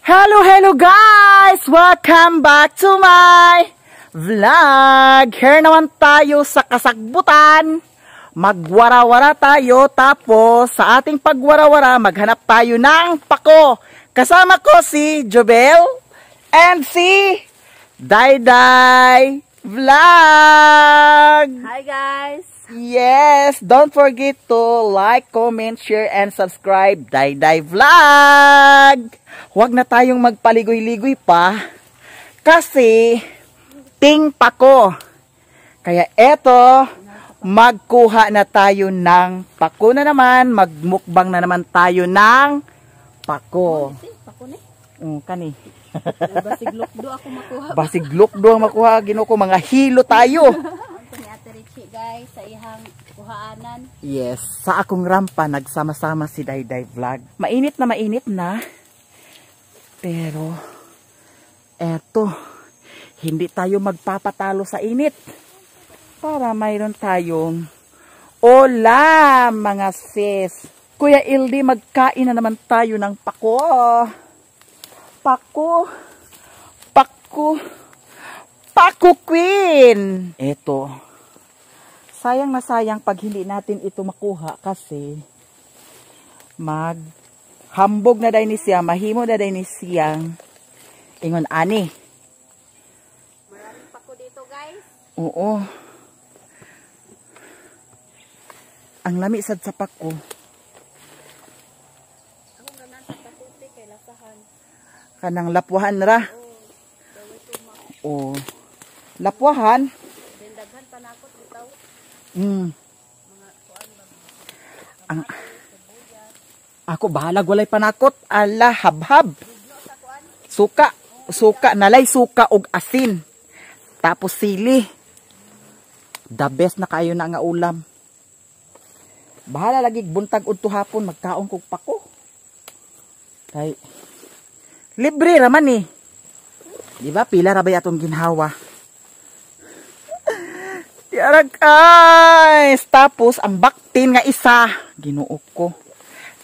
Hello, hello guys! Welcome back to my vlog! Here naman tayo sa kasagbutan. Magwara-wara tayo, tapos sa ating pagwara-wara, maghanap tayo ng pako. Kasama ko si Jobel and si Dayday Vlog! Hi guys! Yes! Don't forget to like, comment, share, and subscribe Dayday Vlog! Huwag na tayong magpaligoy-ligoy pa kasi ting pako. Kaya eto, magkuha na tayo ng pako na naman, magmukbang na naman tayo ng pako. Pako ni. Kani. Basig lukdo ako makuha. Basig lukdo ang makuha, Ginoo ko, mga hilo tayo. Ni Ate Richie guys sa ihang kuhaanan. Yes, sa akong rampa nagsama-sama si Dayday Vlog. Mainit na mainit na. Pero eto, hindi tayo magpapatalo sa init. Para mayroon tayong ulam, mga sis. Kuya Ildi, magkain na naman tayo ng pako. Pako. Pako. Pako Queen. Eto. Sayang na sayang pag hindi natin ito makuha kasi maghambog na day ni siya, mahimo na day ni siyang ingon ani. Maraming pako dito guys. Oo. Ang lami sad sa pako. Ako ganan sa kakuti kay lasahan. Kanang lapwahan ra. Oo. Lapwahan. Then daghan panakot bitaw. Ang ako bahalag walay panakot, ala habhab. Suka, suka nalay suka og asin. Tapos sili. The best na kayo na nga ulam. Bahala lagi buntag udto hapon magkaon kog pako. Kay libre ra man eh. Di ba pila ra bay atong ginhawa? Tiara guys, tapos ang baktin nga isa, Ginoo ko.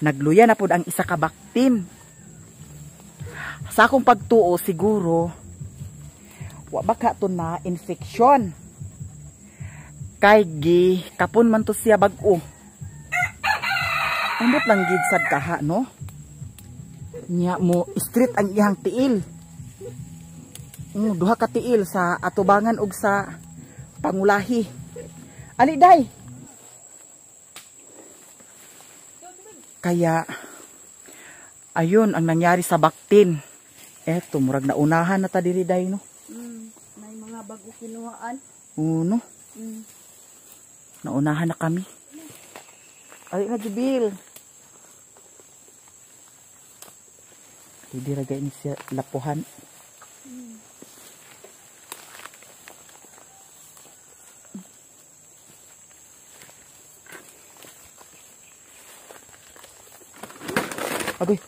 Nagluya na pud ang isa ka baktin. Sa akong pagtuo siguro wa baka to na infection. Kay gi kapon man to siya bag-o. Ambot lang gid sad kaha no. Nya mo street ang iyang tiil. Duha ka tiil sa atubangan og sa pangulahi. Ali day. Kaya ayun ang nangyari sa baktin. Eto murag naunahan na ta diri day no. May mga bago kinuhaan. Oo no. Naunahan na kami. Ali na Jubil. Hindi ra gay ni siya lapuhan. Agoy.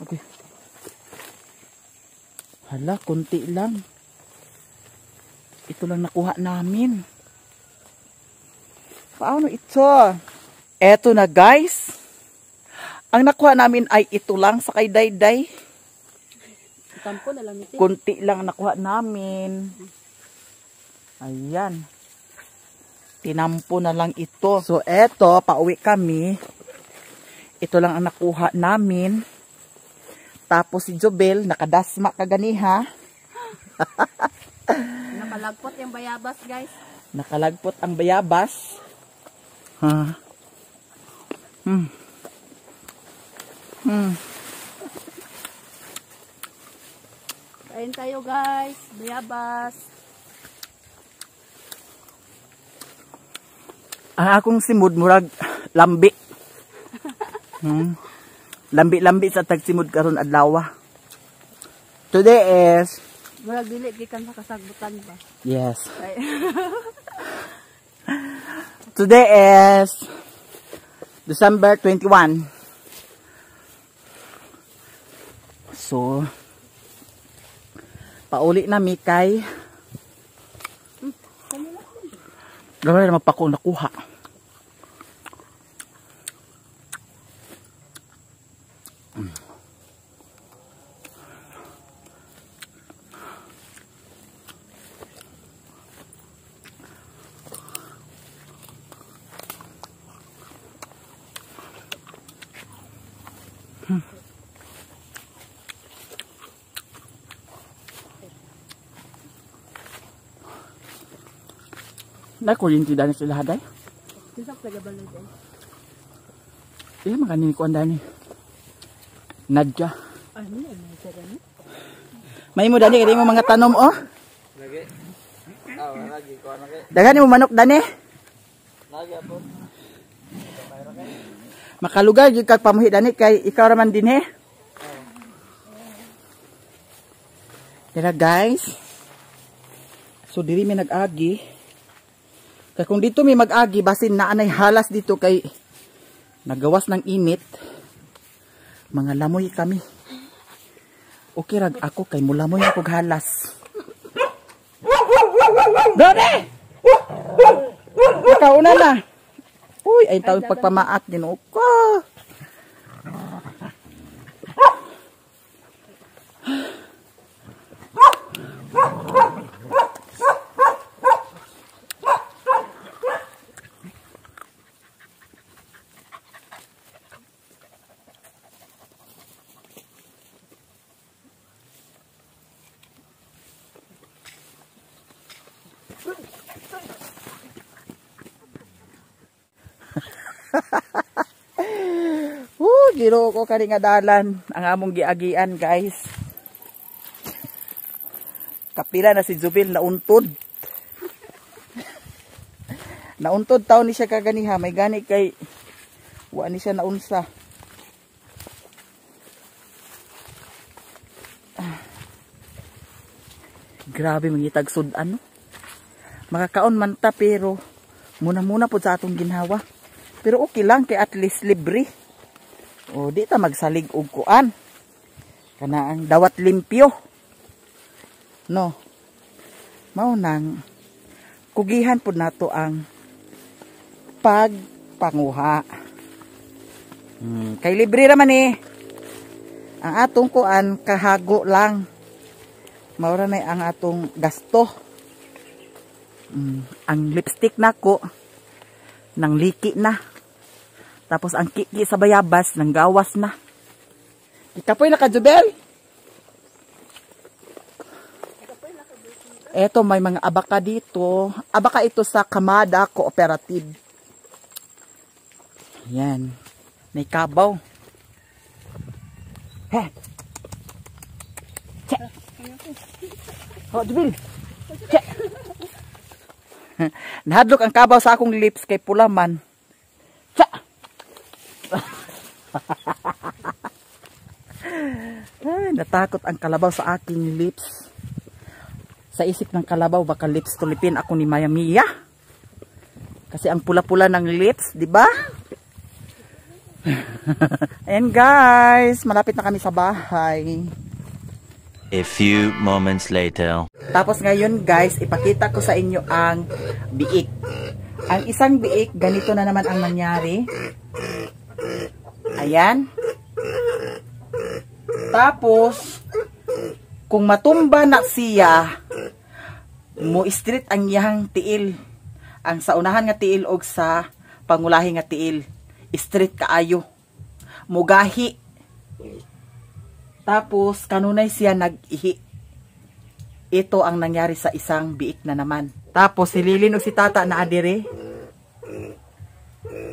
Agoy. Hala, konti lang. Ito lang nakuha namin. Paano ito? Eto na guys. Ang nakuha namin ay ito lang sa kay Dayday. Tampo na lang ito. Konti lang nakuha namin. Ayan. Tinampo na lang ito. So eto, pauwi kami. Ito lang ang nakuha namin. Tapos si Jobel, nakadasma kaganiha. Nakalagpot yung bayabas guys. Nakalagpot ang bayabas. Ha? Kain tayo guys, bayabas. Ang akong simod murag lambi. Lambi-lambi sa tagsimod karon adlaw. Today is murag dili gikan sa kasagbutan ba? Yes. Today is December 21. So pauli na mi kay Gawin na mapako nakuha. Na kuryente dani sila haday. Kinsa ka balod eh. Iya man kanin ko andani. Nadya. Ano na siya gani? May mo dani kay mo mga tanom oh. Lagi. Ah, lagi ko lagi. Daghan mo manok dani. Lagi apo. Makalugar gyud kag pamuhi dani kay ikaw ra man dinhi. Tara guys. So diri mi nag-agi. Kay kung dito mi mag-agi basin naa nay halas dito kay nagawas ng init. Mga lamoy kami. Okay rag ako kay mulamoy ako halas. Dore! Ikaw una na. Uy, ay tawag pagpamaak Ginoo ko. Ginoo ko kani nga dalan ang among giagian guys. Kapila na si Jubil nauntod. Nauntod taon ni siya kaganiha, may gani kay wa ni siya naunsa. Grabe mangitag sud-an no. Makakaon man ta pero muna-muna pud sa atong ginhawa. Pero okay lang kay at least libre. O di ta magsalig og kuan. Kana ang dawat limpyo. No. Mao nang kugihan pud nato ang pagpanguha. Kay libre ra man eh. Ang atong kuan kahago lang. Mao ra nay ang atong gasto. Ang lipstick nako nang liki na. Tapos ang kiki sa bayabas nang gawas na. Ikapoy na ka, Jubel. Eto may mga abaka dito. Abaka ito sa Kamada Cooperative. Yan. May kabaw. He. Che. Oh, Jubel. Che. Nahadlok ang kabaw sa akong lips kay pula man. Cha. Ay, natakot ang kalabaw sa aking lips. Sa isip ng kalabaw baka lips tulipin ako ni Maya Mia. Kasi ang pula-pula ng lips, di ba? Ayan guys, malapit na kami sa bahay. A few moments later. Tapos ngayon guys, ipakita ko sa inyo ang biik. Ang isang biik, ganito na naman ang nangyari. Ayan. Tapos, kung matumba na siya, mo-street ang iyang tiil. Ang sa unahan nga tiil og sa pangulahi nga tiil. Street kaayo. Mugahi. Tapos, kanunay siya nag-ihi. Ito ang nangyari sa isang biik na naman. Tapos, si Lilin o si Tata na adiri.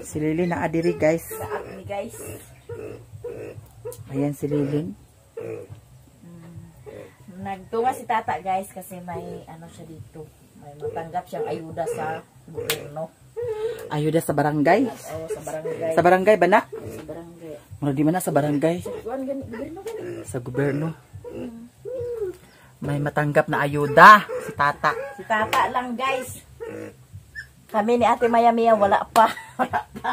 Si Lilin na adiri, guys. Guys. Ayan si Lilin. Nagtunga si Tata guys kasi may ano siya dito. May matanggap siyang ayuda sa gobyerno. Ayuda sa barangay? Oo, sa barangay. Sa barangay ba na? Sa barangay. Mura di man na sa barangay. Sa gobyerno. Sa gobyerno. May matanggap na ayuda si Tata. Si Tata lang guys. Kami ni Ate Maya Mia wala pa. Wala pa.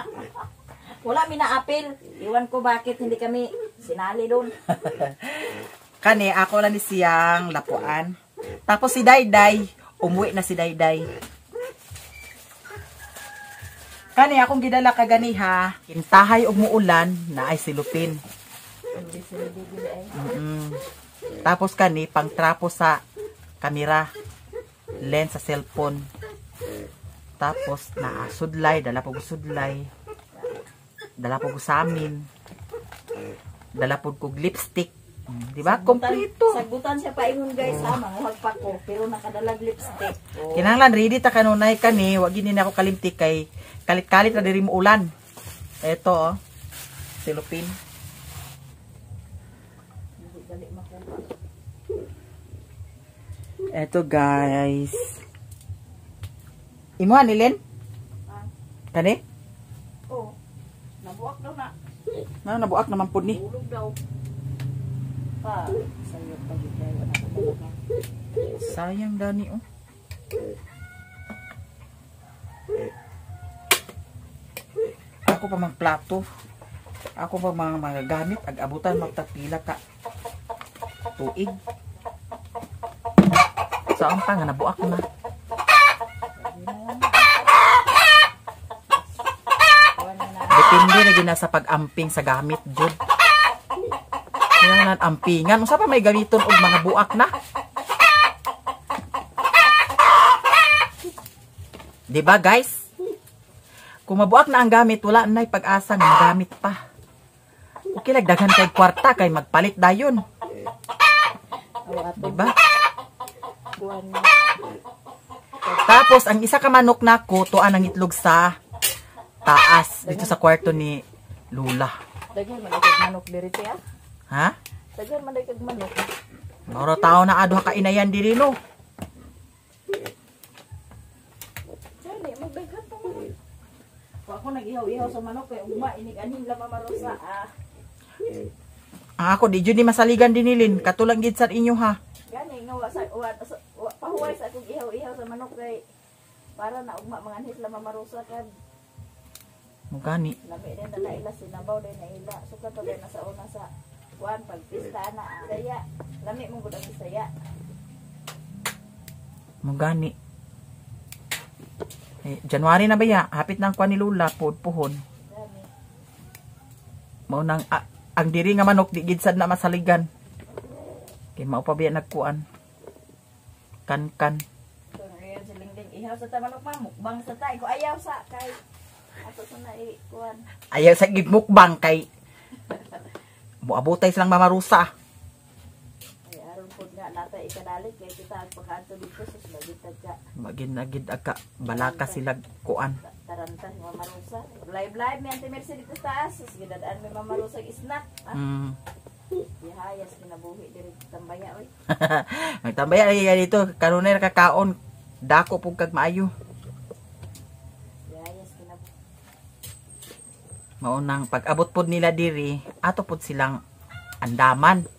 Wala mi na-appeal. Iwan ko bakit hindi kami sinali doon. Kani, ako lang ni siyang lapuan. Tapos si Dayday, umuwi na si Dayday. Kani, akong gidala kaganiha, kintahay og muulan na ay silupin. Tapos kani, pangtrapo sa kamera, lens sa cellphone. Tapos naa sudlay, dala pog sudlay. Dala pog samin. Dala pog kog lipstick. Di ba? Kompleto. Sagutan siya paingon guys ha, manguhag pa ko pero nakadalag lipstick. Oh. Kinahanglan ready ta kanunay kani, wa gid ni ako kalimti kay kalit-kalit na diri mo ulan. Eto oh. Silupin. Eto guys. Imo ni Len? Kani? Oh. Nabuak daw na. Na nabuak naman pud ni. Ulog daw. Pa, sayo pa gid kay wala ko balaka. Sayang dani oh. Ako pa mang plato. Ako pa mga gamit ag abutan magtagpila ka tuig. Saan pa nga nabuak na. Depende na gina sa pag-amping sa gamit jud. Kinahanglan ampingan. Unsa pa may gamiton og mga buak na? Diba guys? Kung mabuak na ang gamit, wala na pag-asa nga magamit pa. Okay lang, daghan kay kwarta kay magpalit dayon. Diba? Tapos ang isa ka manok nako tuan ang itlog sa taas dito sa kwarto ni Lula. Daghan man kag manok diri te ah. Ha? Daghan man kag manok. Moro tao na aduha ka inayan diri no. Dali magdaghan pa man. Wa ako nag-ihaw-ihaw sa manok kay ugma inig anin la mamarosa ah. Ang ako di jud ni masaligan dinilin katulang gid sa inyo ha. Gani nga wa sa wa, wa pahuway sa akong ihaw-ihaw sa manok kay para na ugma mga anhit la mamarosa kad Mugani. lami din na ila sinabaw din na ila suka to na sa una sa kuan pagpista na saya lami mo gud ang Bisaya. Mugani. Eh, January na ba ya? Hapit na ang kuan ni Lula pod puhon. Gani. Mao nang ang diri nga manok di gid sad na masaligan. Kay mao pa biya nagkuan. Kan-kan. So ngayon si Lingling ihaw sa ta manok ma mukbang sa ta ko ayaw sa kay ato sa na kuan. Ayaw sa gid mukbang kay muabotay silang mamarusa. Ay aron pud nga nata ikadalit kay kita ang pagkaadto dito sa sulagitag ka. Magin na gid agka balaka sila kuan. Taranta si Mama Rosa. Live live mi Auntie Mercy dito sa taas. Sus gidadaan mi Mama Rosa og snack. Ah, gihayas kinabuhi diri tambaya oy. Magtambaya lagi ka dito kanunay kakaon dako pug kag maayo. Gihayas kinabuhi. Mao nang pag-abot pod nila diri ato pod silang andaman.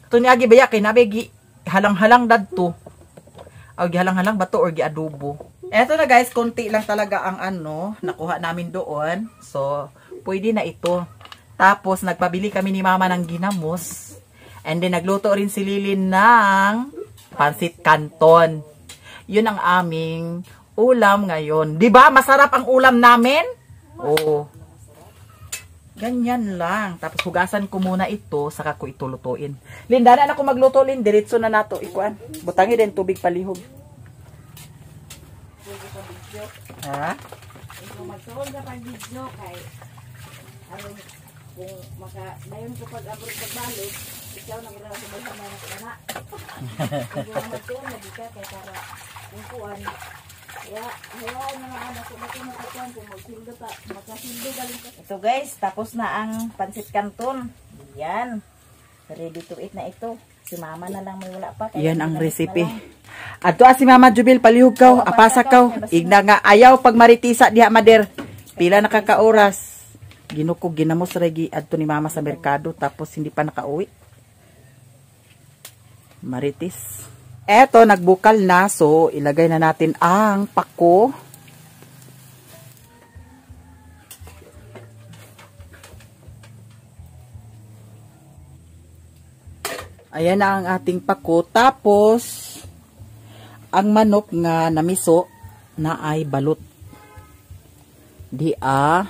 Kato ni agi baya kay nabi gi halang-halang dadto. Aw gihalang-halang bato or giadobo. Eto na guys, konti lang talaga ang ano nakuha namin doon. So, pwede na ito. Tapos nagpabili kami ni Mama ng ginamos. And then nagluto rin si Lilin ng pansit canton. Yun ang aming ulam ngayon. 'Di ba? Masarap ang ulam namin? Oo. Ganyan lang. Tapos hugasan ko muna ito, saka ko ito lutuin. Linda na ako magluto, Lin. Diretso na nato. Ikuan. Butangi din tubig palihog. Ha? Ikaw magtuon ka pag video kay aron kung maka dayon ko pag abot pagbalik, ikaw na wala sa balhan na na. Kung magtuon lagi ka kay para kung kuan ya, hayaan na mga anak ko makakuan kung magsildo ta, makasildo galing ka. Ito guys, tapos na ang pansit canton. Yan. Ready to eat na ito. Si mama na lang may wala pa. Kaya Yan ang ginamit na recipe. lang. Adto si Mama Jubil palihog kaw, apasa kaw. Igna nga ayaw pag maritisa diha mader. Pila na ka oras. Ginukog ginamos regi adto ni Mama sa merkado tapos hindi pa nakauwi. Maritis. Eto nagbukal na, so ilagay na natin ang pako. Ayan na ang ating pako. Tapos ang manok nga namiso na ay balot. Di a.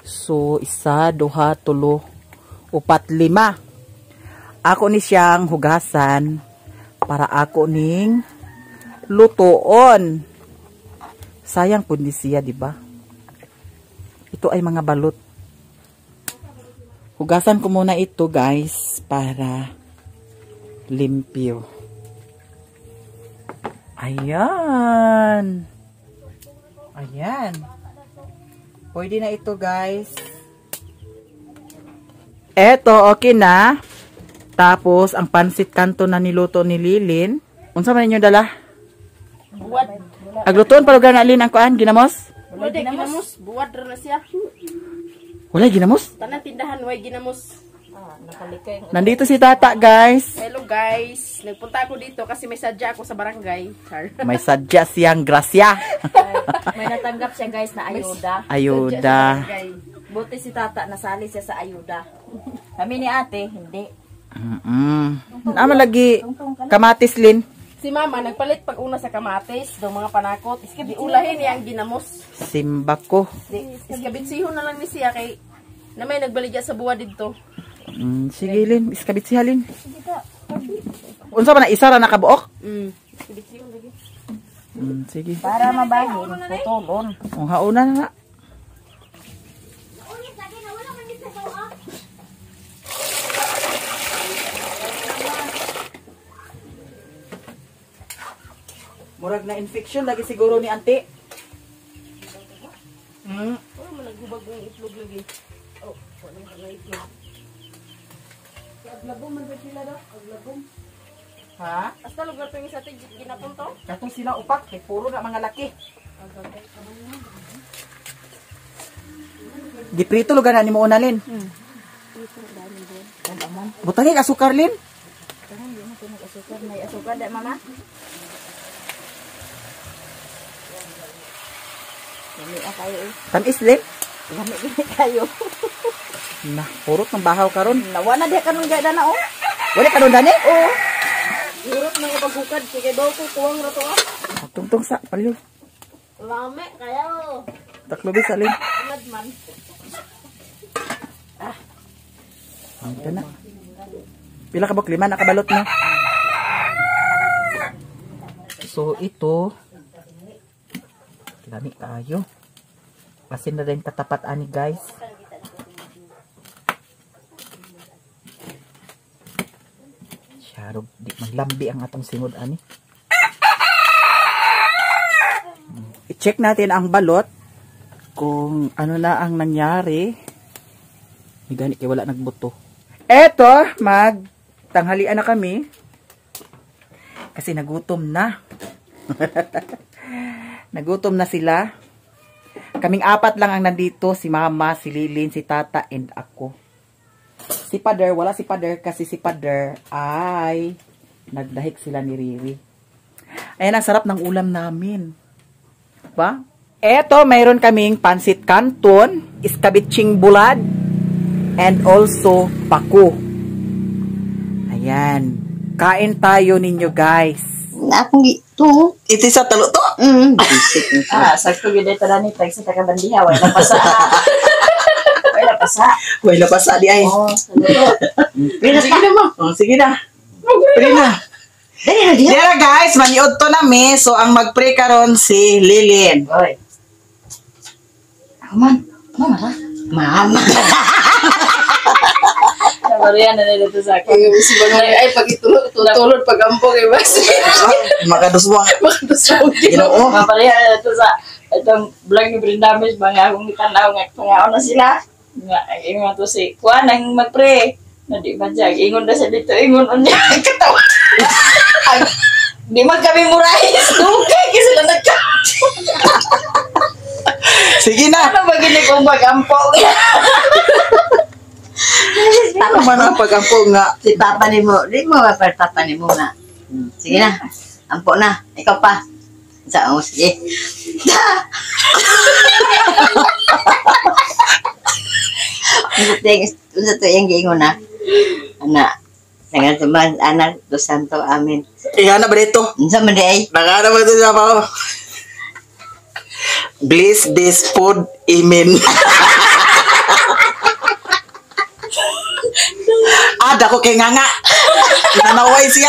So, 1, 2, 3, 4, 5. Ako ni siyang hugasan para ako ning lutoon. Sayang po ni siya, di ba? Ito ay mga balot. Hugasan ko muna ito, guys, para limpyo. Ayan. Ayan. Pwede na ito, guys. Eto, okay na. Tapos, ang pansit kanto na niluto ni Lilin. Unsa man ninyo dala? Buwad. Aglutoon pa lugar na Lin ang kuan, ginamos? Wala ginamos. Buwad ra na siya. Wala ginamos? Tanan tindahan way ginamos. Nandito si Tata, guys. Hello guys. Nagpunta ako dito kasi may sadya ako sa barangay. Char. May sadya siyang grasya. May natanggap siya guys na ayuda. Ayuda. Buti si Tata nasali siya sa ayuda. Kami ni ate, hindi. Ama lagi kamatis, Lin. Si mama nagpalit pag una sa kamatis daw mga panakot. Iulahin niya ang ginamos. Simba ko. Iskabitsihon na lang ni siya kay na may nagbaligya sa buwa didto. Sige, Lin. Iskabit siya, Lin. Unsa ba na isa ra nakabuok? Iskabitsihon lagi. Sige. Para mabahin, putulon. Ang hauna na na. Murag na infection lagi siguro ni ante. Oh, managhubag ng itlog lagi. Oh, wala na itlog. Aglabom man ba sila daw? Aglabom. Ha? Hasta lugar pa yung sa atin, ginapon to? Katong sila upak kay puro na mga laki. Giprito lugar na nimo una, Lin. Butangin asukar, Lin. Asukar, may asukar da mama. Lami kayo eh. Tamis, Lin. Lami gini kayo. Na, purot ng bahaw karon. Nawa na diha kanon gay dana oh. Wala karon dani? Oo. Urot mga paghukad, sige daw ko, kuwang rato ah. Tungtong sa palyo. Lami, kayo. Taklobi sa Lin. Anad man. Ito na. Pila ka buk? 5 nakabalot na. So ito, lami tayo. Asin na rin katapat ani, guys. Sharog, di maglambi ang atong singod ani. I-check natin ang balot kung ano na ang nangyari. May gani kay wala nagbuto. Eto, magtanghalian na kami. Kasi nagutom na. Nagutom na sila. Kaming apat lang ang nandito. Si Mama, si Lilin, si Tata, and ako. Si Pader, wala si Pader kasi si Pader ay nagdahik sila ni Riri. Ayan, ang sarap ng ulam namin. Ba? Eto, mayroon kaming pansit canton, iskabitsing bulad, and also paku. Ayan. Kain tayo ninyo, guys. Akong ito. Iti sa talo to. Bisik. Ah, sakto gyud ito ni tag sa tagabandiha wala pasa. Wala pasa. Wala pasa di ay. Oh, saludo. Sige na, ma. Oh, sige na. Pray na. Dali na diha. Dera guys, maniod to na mi. So ang magpray karon si Lilin. Oy. Ako man. Mama ra. Mama. Nabariyan na nila to sa akin. Ay, pag itulod, pag ampong, eh, bas. Makaduswang. Makaduswang. Ginoo. Mabariyan na ito sa itong vlog ni Brindamis, mga akong itanaw nga pangaon na sila. Nga, ingon to si Kuan ang magpre. Na di man siya, ingon na siya dito, ingon unya. Katawa. Di man kami murahis. Dugay kasi sila nagka. Sige na. Ano ba gini kung mag-ampong? Ano man ang pag-ampo nga. Si papa ni mo. Di mo ba papa ni mo nga. Sige na. Ampo na. Ikaw pa. Sa oh, sige. Unsa to yung giingon na? Ana. Sangan tuman anak do santo amen. Ihana ba dito? Unsa man di ay? Nakana ba ito sa pao? Bless this food, amen. Ada ko kay nganga. Nanaway siya.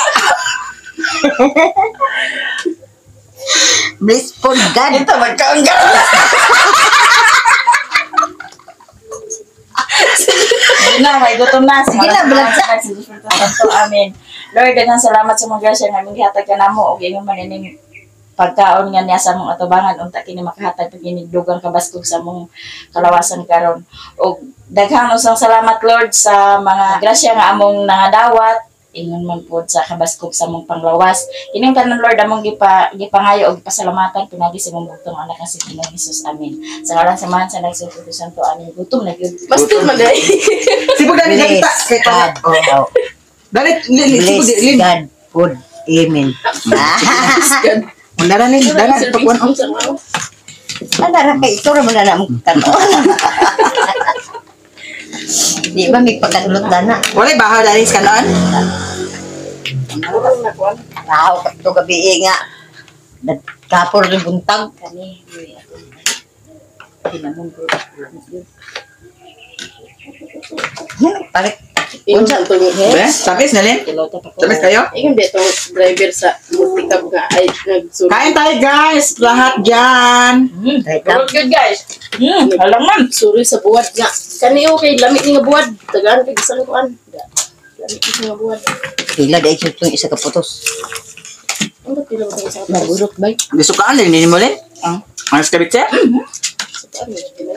Bless for God. Ito magkaangga. Sige na, kay gutom na. Sige na, bulag sa. Santo, amen. Lord, daghang salamat sa mga grasya nga aming gihatag kanamo ug ingon man ining pagkaon nga niya sa among atubangan unta kini makahatag pag dugang kabaskog sa among kalawasan karon. Ug daghang usang salamat Lord sa mga grasya nga among nangadawat ingon man pod sa kabaskog sa among panglawas. Kining tanan Lord among gipangayo og gipasalamatan pinagi sa imong bugtong anak nga si Ginoong Hesus. Amen. Sa ngalan sa Amahan sa Anak sa Espiritu Santo. Amen. Gutom na gyud. Basta man dai. Sibog dali Bless dali kay God. pa. Oh. Dali li Bless sibog di lin. God food. Amen. Wala na ni dala pagkuan. Ana ra kay ikaw ra man na among tanaw. Di ba may pagkadulot dana? Wala bahaw dali sa kanon. Tao ka to gabi nga. Nagkapor ng buntag. Kani uy, atong kinamon bro. Yan, palit. Unsa to? Be, tamis na lin. Kilota pa ko. Tamis kayo? Ingon di to driver sa multicab nga ay nagsulod. Kain tayo guys, lahat dyan. Good, good guys. Alam man. Suri sa buwad nga. Kani okay, lami ni nga buwad. Tagaan kay gisang kuan. Lami ni nga buwad. Pila dahil itong isa ka putos. Ang ba't pila ba sa Nagurot ba? Gisukaan din nini mo lin. Ah. Ang skabitse? Sa paan, pila.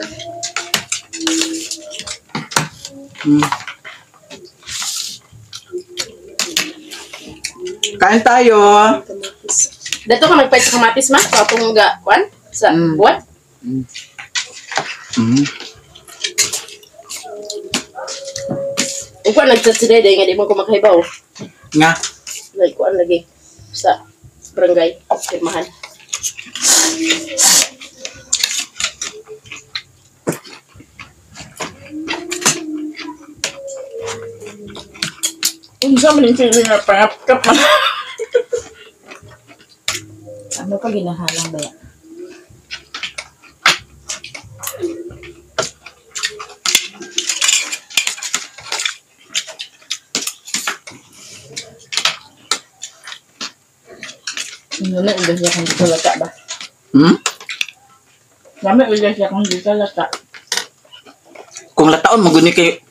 Kain tayo. Kamatis. Dato ka magpait sa kamatis ma? Sa atong ga kuan? Sa buwad? Ug kuan nagchat si Dede nga di mo ko makahibaw. Nga. Like kuan lagi sa barangay pirmahan. Unsa man yung sila nga pangapkap man. Ano pa ginahalang ba yan? Ano na, iba siya kung dito lata ba? Hmm? Dami iba siya kung dito lata. Kung lataon mo guni kay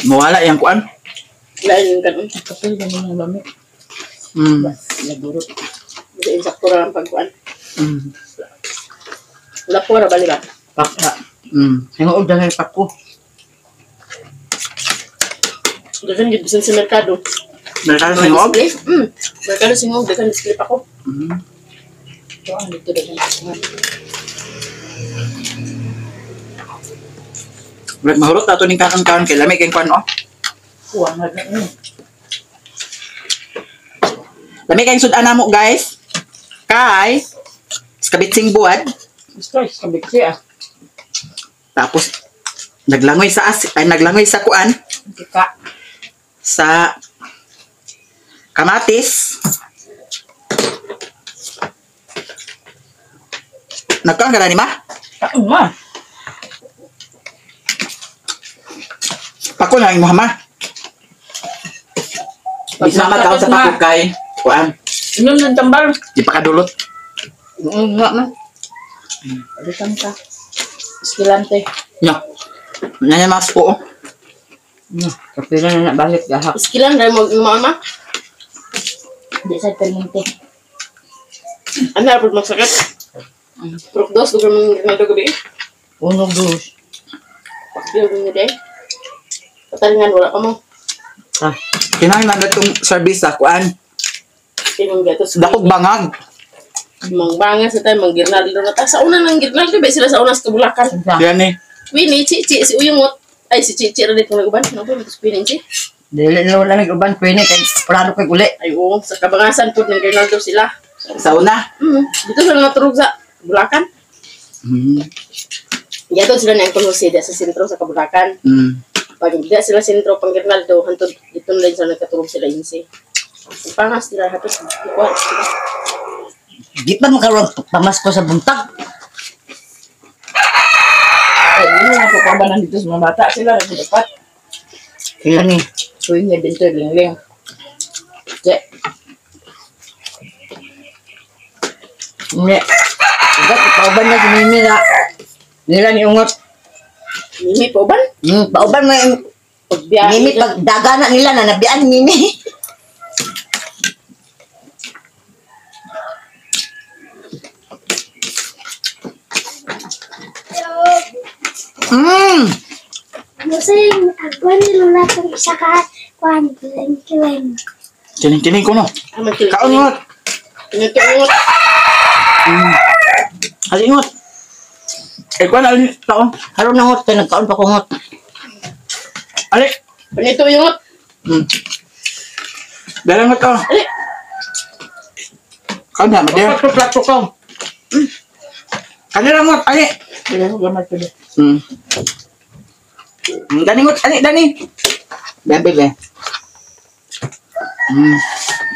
mawala yang kuan. Lain yung ganun. Kapil ganun ang lami. Nagurot. Hindi insakto ra ang pagkuan. Lapo ra bali ba? Paksa. Hinguog dahil pako. Dagan gid bisan sa merkado. Merkado sa hinguog? Display? Merkado sa hingog, dagan display pa ko. Ito ang dito dagan. Mahurot na ito ning kaon-kaon kay lami kay kuan oh. Kuha nga na yun. Lami kay sudan namo guys. Kay skabitsing buwad. Gusto, kabiksi ah. Tapos naglangoy sa as ay naglangoy sa kuan Kika. sa kamatis. Nagkaon ka na ni ma? Kaon ma. Pako na imo ma. Di mama kaon sa pako kay kuan. Inom ng tambal. Di pa kadulot. Nga man. Alitan ka. Eskilante. Nya. Nya mas po. Kapila na nabalik gahak. Iskilan ra mo mama. Di sa permente. Ano ra pud magsakit? Prok dos dugan mo Ronaldo gabi. Unog dos. Pakyaw dun niya day. Patalingan wala pa mo. Ah, Kinahanglan na itong service sa kuan. Tinong gatos. Dakog bangag. Mangbanga sa tayo, manggirnaldo na ta. Sa una nang girnaldo, ba sila sa una sa Kabulakan. Yan eh. Queenie, Chichi, si Uyungot. Ay, si Chichi ra dito naguban. Ano ba, si Queenie, Chi? Dili na wala nag-uban pwede kay plano kay uli. Ay, oo, sa kabangasan po ng girnaldo sila. Sa una. Dito sila naturog sa Bulacan. Yato sila ni Uncle Jose diya sa sentro sa Kabulacan. Pag diya sila sentro pang Girnaldo, hantod dito na rin sila nagkaturog sila insi. Pangas sila hatos ikuha sila. Di pa makaroon pamasko sa buntag. Ay, yun ang kukabanan dito sa mga bata. Sila rin dapat. Sila ni. Uy, nga dito, lingling. Je. Hindi. Ugat, pauban na si Mimi na. Nila ni Ungot. Mimi pauban? Pauban mo yung Pagbiyahe. Mimi, pag dagana nila na nabiyaan, Mimi. Musing, ako nilula kong isa ka, kuan, kiling-kiling. Kiling-kiling ko no. Kaon ngot. Tinutulungot. Hali ngot. Eh kuan ali tao. Haron na ngot, kay nagkaon pa ko ngot. Ali. Panito yung ngot. Dala ngot oh. Ali. Kaon na madere. Plato ko. Kanila ngot ali. Dani ngot ali dani. Bebe be.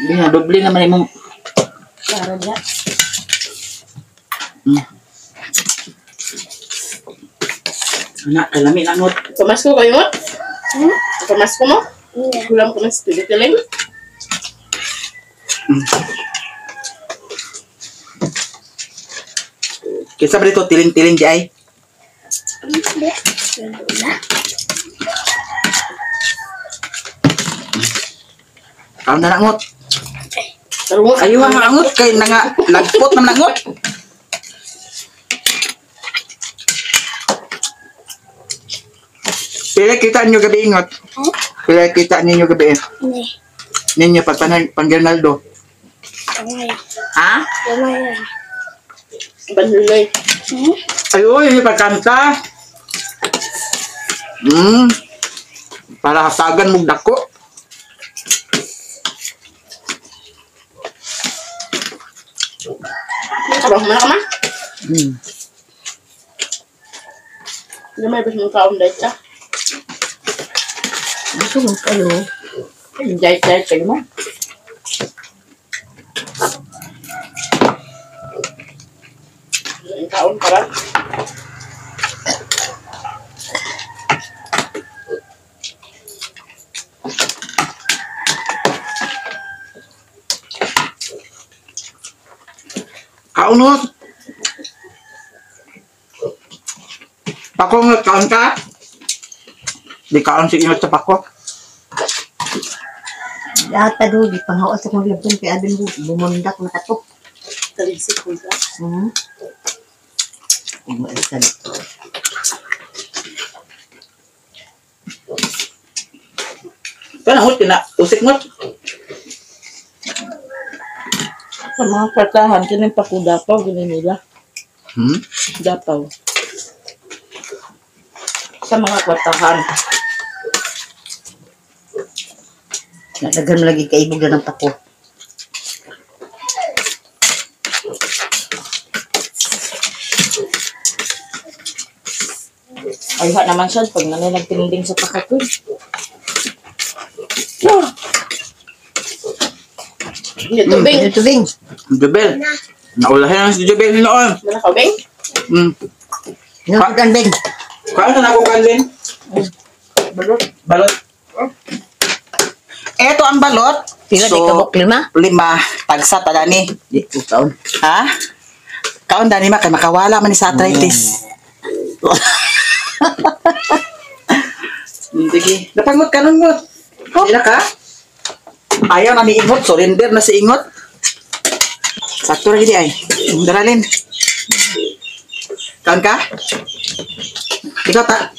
Di na doble naman imong Klaro niya. Ana, kalami na ngot. Pamasko kayo ngot? Pamasko mo? Kulang ko ng tiling. Kinsa ba dito tiling-tiling di ay? Hindi, lula. Kaon na ngot. Tarungot. Ayo ang angot kay nanga lagpot naman angot. Pila kita ninyo gabi ingot. Pila kita ninyo gabi. Hindi, Ninyo pag panggernaldo. gamay. Ha? Gamay. Banluloy. Ayo, yun yung pagkanta. Para hasagan mong dako. Kabaw mo na ka ma? Hindi may bas mong kaon dahil ka. Gusto mo kayo. Diet-diet kayo mo. Yung kaon para. Kaon mo. Pako nga kaon ka. Di kaon si ingot sa pako. Data do, di panghaos akong labon kay abin mo, bumundak na kato. Talisik ko ka. Umaalisan. Kana hot na usik mo. Sa mga kwartahan, kining pako dapaw, gini nila. Dapaw. Sa mga kwartahan. Nadagan mo lagi kaibog na ng pako. Ay, ha naman siya, pag nanay nagtinding sa pakakoy. Tubing. Tubing. Jubel. Naulahin ang si Jubel noon. Mana ka, Bing? Nukudan, Bing. Kaon sa nako kanlin? Balot. Balot. Eto ang balot. Pila di So, kabok lima? 5 tagsa ta dani. Di ko kaon. Ha? Kaon dani ma kay makawala man ni sa arthritis. Sige. Napangot ka nun ngot. Di na ka? Ayaw na ni Ingot. Surrender na si Ingot. Sakto ra gidi ay. Daralin. Kaon ka? Ikaw ta.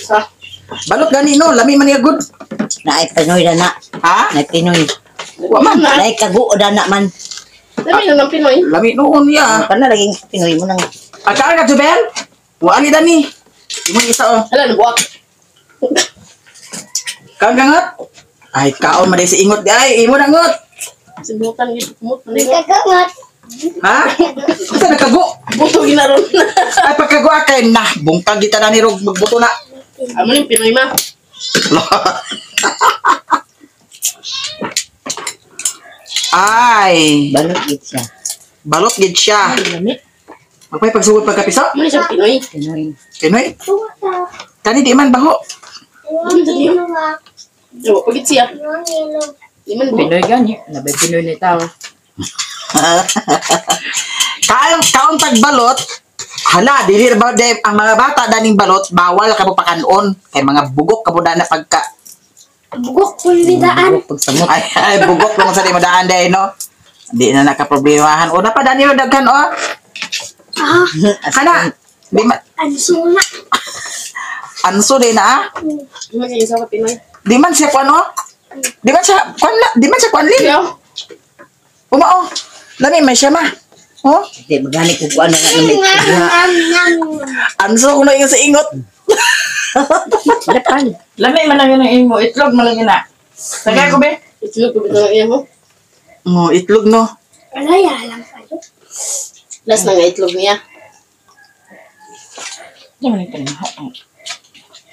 Sa? Balot gani no, lami man niya good. Naay Pinoy na na. Ha? Naay Pinoy. Wa man. Naay kaguo na na man. Lami na ng Pinoy. Lami noon niya. Ano pa na laging Pinoy mo nang. Ah, kaon ka Jubel? Wa ani dani. Imong isa oh. Hala, nabuwak. Kaon ka ngot? Ay, kaon man si Ingot di ay, imo na ngot. Sibutan gid kumot. Nagkagangat. Ha? Asa nagkago? Buto ginaron. Ay pagkago kay na, bungkag kita na ni Rog magbuto na. Amo ning Pinoy ma. Ay, Balot gid siya. balot gid siya. Lami. Magpay pagsugod pagkapiso. Amo ni siya Pinoy. Pinoy. Pinoy. Kani di man baho. Yo, pagit siya. Di man buo. Pinoy gani. Nabay Pinoy ni tao. Kaon kaon tagbalot. Hala, dili ra ba de, ang mga bata daning balot bawal ka mo pakanon kay mga bugok ka mo dana pagka Bugok kung bidaan. Pagsamot. Ay, ay bugok lang sa di mo daan day no. Di na nakaproblemahan. Una pa Danilo daghan oh. Ah, Kana di ma anso na. Anso di na ah. Mag-isa ka Pinoy. Di man siya kuan oh. Di man siya kuan la, di man siya kuan lin. Uma oh. Lami man siya ma. Oh, Di magani ko kuan na nga na may Ngam, ngam, ngam. Anso kuno ingon sa ingot. Wala pa. Lami man lang yun ang imo. Itlog man lang yun na. Tagay ko be. Itlog ko bitaw ang imo. Oh, itlog no. Wala ya lang kayo. Last na nga itlog niya. Di man ito niya.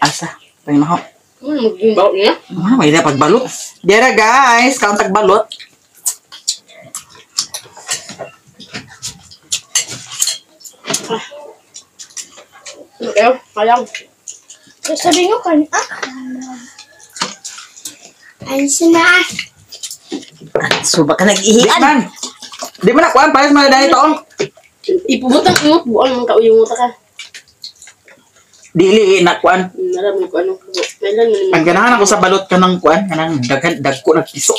Asa, panginaho. Maging niya. Ano may na pagbalot. Dera guys, count balot. Ano kayo? Kayang. Sabi ko kan ah. Anso na ah. So baka Di nag-ihian. man. Di man na kuan pares man na dito oh. Ipubutang ingot buang man kauyong ka. Dili na kuan. Naraman ko ano. Kailan man Ang ganahan ako sa balot kanang kuan, kanang daghan dagko nagpiso.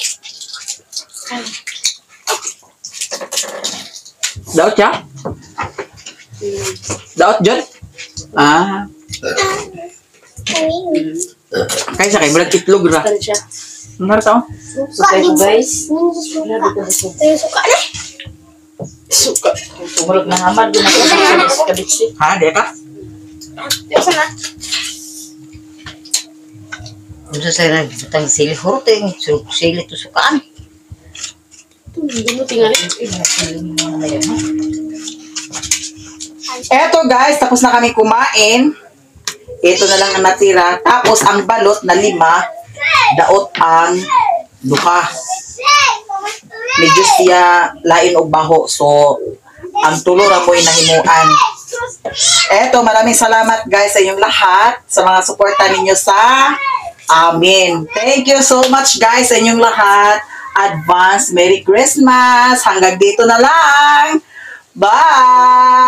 Daot ya? Daot John? Ah, kaysa kay murag itlog ra. siya. Ano ra to? Suka ko, guys. Suka. Suka na. Suka. Tumulog na hamad. Di na ko kabitsi. Ha, di ka? Diyo na. Unsa sa nagbutang sili hurot eh. Sili to sukaan. Hindi mo tingali. Eto guys, tapos na kami kumain. Ito na lang ang natira. Tapos ang balot na lima, daot ang duha. Medyo siya lain og baho. So, ang tulo ra mo'y nahimuan. Eto, maraming salamat guys sa inyong lahat sa mga suporta ninyo sa amin. Thank you so much guys sa inyong lahat. Advance Merry Christmas! Hanggang dito na lang! Bye!